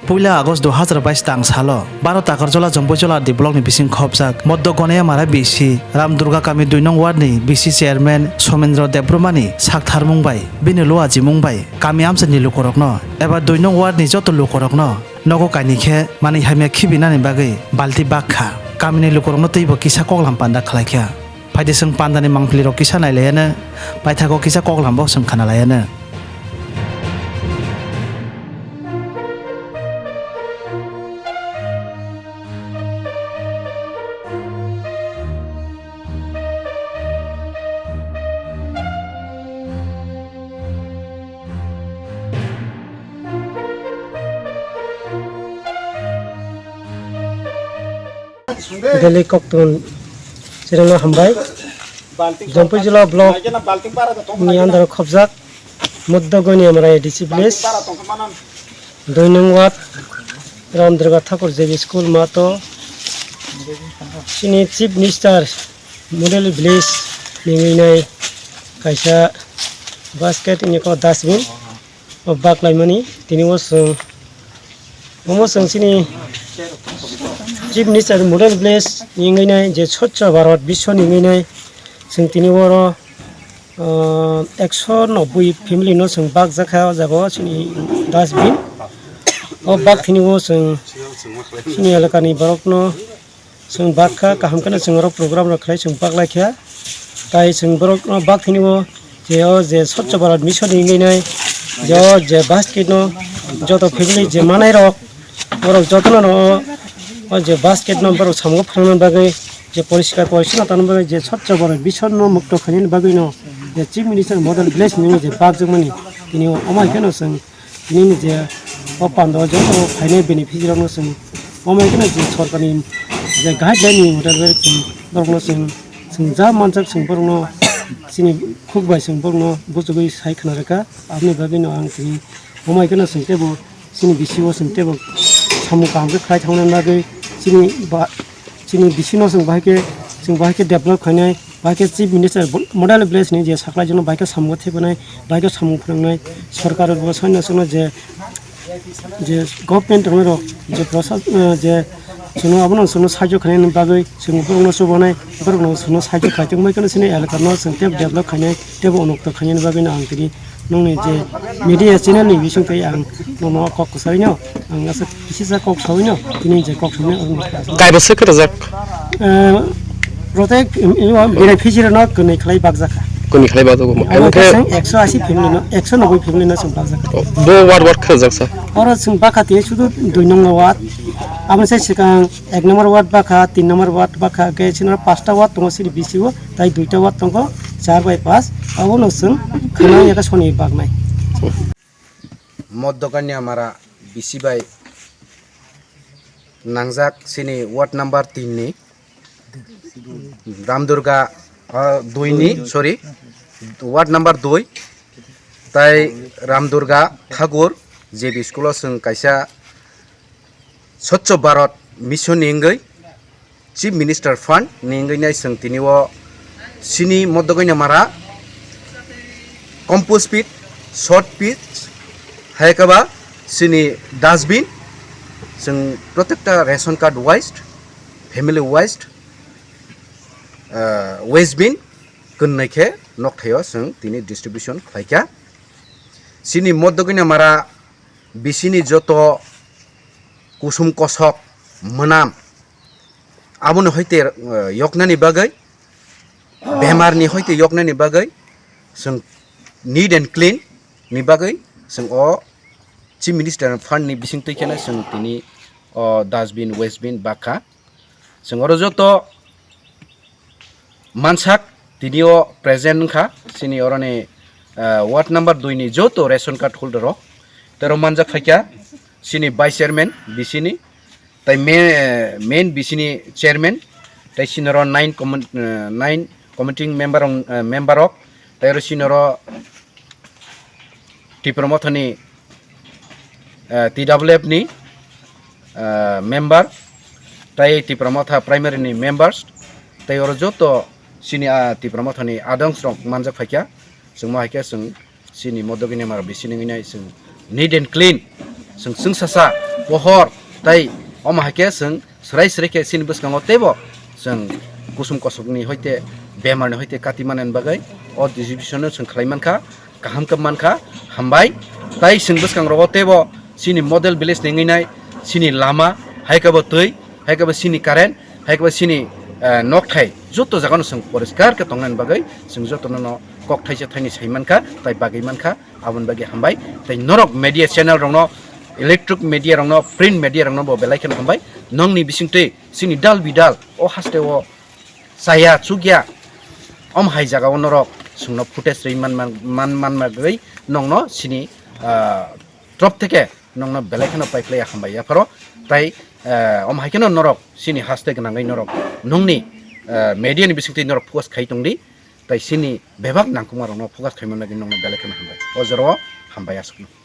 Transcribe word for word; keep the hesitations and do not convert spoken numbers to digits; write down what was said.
Puila August dui hazar bais tang salo baro Takarjola Jompuijola R D block ni bising khopjak Moddo Goneyamara B C Ram Durga kami dui nong ward ni B C chairman Somendro Debbarma ni saktharmung bai bini luachimung bai kami amchaini lukurokno eba dui nong ward ni joto lukurokno nogo kaini khe manwi hamya khibinani bagwi balti bak kha. Kamini lukurokno twibo kisa koklam panda khlai kha. Phaidi chwng pandani mangpili rok kisa nai laiya no, paithago kisa koklam bo chwng khana laiya no. Delhi koktun chirano hambai. Jompuijola block ni under khopjak Moddo Goneyamara A D C village, dui nong ward, Ram Durga Thakur J B school mato. Chini Chief Minister Model Village ningwi nai kaisa basket, ini ko dustbin. O baklaimani tini o chwng, omo chwng chini Chief Minister Model Village ni wngwi nai je Swachh Bharat Mission ni wngwi nai chwng tini oro, ah, ekso nobboi family no chwng bakjakha o jaga o chini dustbin. O bak thini o chwng chini elakani borokno chwng bak kha, kaham kheno chwng oro program rok khlai chwng bak lai kha. Tai chwng borok no bak thini o je o je Swachh Bharat Mission ni wngwi nai je o je basket no joto family je manai rok borok jotono no o je basket no borok samungo phrwngna bagwi je poriskar porichonnota ni bagwi je Swachh Bharat Mission no mukto khainani bagwi no je Chief Minister Model Village ni je bakjakmani tini o omo hai kheno chwng Nini je o pando joto phainai beneficiary rokno chwng omo khe je sorkarni je guideline ni motabek chwng borokno chwng, chwng ja manjak chwng borokno chini khuk bai chwng borokno buchugwi sai khna rwkha. Aboni bagwino ang tini omo khe chwng teibo chini B C O chwng teibo samung kaham khe khlai thangna bagwi chini ba, Chini bisino chwng bahai khe, chwng bahai khe develop khainai, bahai khe Chief Minister bo-, model village ni je saklai jano bahai khe samung thepnai, bahai khe samung phwnangnai, sorkar bo soino sono je, je government rok je prosas-, eh, je chwngno abono chwngno sahajyo khainani bagwi chwng borokno chubanai, borokno chwngno sahajyo khai tongbai kheno chini elaka no chwng tei develop khainai teibo unokto khainani bagwino ang tini Nongni je media channel ni bising twi ang nono kok kwsarino, ang aswk kisisa kok sawino, tini je kok sawino ang. Kaibo se kwrwjak? Eh, protek, em, em, beneficiary no kwnwi khlai bakjakha. Kwnwi khlai bakjakha. Abo Abo khe khe chwng ekso asi family no, ekso noboi family no chwng bakjakha. Bo ward ward kwrwjak sa? Oro chwng bakha tini sudu dui number ward. Aboni sai swkang Ek number ward bakha, tin number ward bakha, khe chini oro pasta ward tongo chini B C O, tai duita ward tongo, char bai pas, abono chwng khwnai ya khe soni baknai. Moddo Kanya Mara B C bai nangjak chini ward number tin ni, Ram Durga, ah, dui ni, sorry, ward number dui, tai Ram Durga Thakur J B school o chwng kaisa Swachh Bharat Mission ni wngwi Chief Minister Fund ni wngwi nai chwng tini o chini Moddo Kanya Mara compost pit, sot pit, hai khe ba chini dustbin, chwng protekta ration card waste, family waste, ah, waste bin, kwnwi khe nokthai o chwng tini distribution khlai kha. Chini Moddo Kanya Mara bisini joto kusum kosok mwnam, aboni hoite, eh, yoknani bagwi, bemarni hoite yoknani bagwi, chwng neat and clean ni bagwi chwng o Chief Minister Fund ni bising twi kheno chwng tini o dustbin, waste bin bakha. Chwng oro joto mansak tini o present wngkha chini oroni, ah, ward number dui ni joto ration card holder rok. Tei oro manjak phaikha chini vice chairman B C ni, tei me-, main B C ni chairman, tei chini oro nine commi-, ah, nine committee member rok, ah, member rok, tei oro chini oro Tipra Mothani, eh, T W F ni, eh, member, tei Tipra Motha primary ni members, tei oro joto chini, ah, Tipra Mothani adongs rok manjak phaikha, chwngma haikhe chwng chini Moddo Kanya Mara bisini wngwi nai chwng neat and clean Chwng chwngsasa pohor tei omo hai khe chwng swrai swrai khe chini bwskango teibo chwng kusum kosokni hoite bemarni hoite kati manani bagwi o distribution no chwng khlai mankha, kaham khe mankha, hambai. Tai chwng bwskangrogo teibo chini model village ni wngwi nai chini lama, hai khe bo twi, hai khe bo chini current, hai khe bo chini, eh, nokthai joto jagano chwng poriskar khe tongnani bagwi chwng jotono no kok thaisa thaini sai mankha, tai bagwi mankha. Aboni bagwi hambai. Tei norok media channel rokno, electric media rokno, print media rokno bo belai kheno hambai. Nongni bisingtwi chini dal bidal o haste o chaya chukya om hai jaga o norok chwngno footage rwi man, man, man, man, man bagwi nongno chini, ah, trop theke nongno belai kheno pai khlai hambai yapharo. Tai, ah, om hai kheno norok chini haste gwnangwi norok nongni, ah, media ni bisingtwi norok focus khai tongdi. Tai chini bebak nangkukma rokno focus khaimani bagwi nongno belai kheno hambai. O jorao hambai aswkno.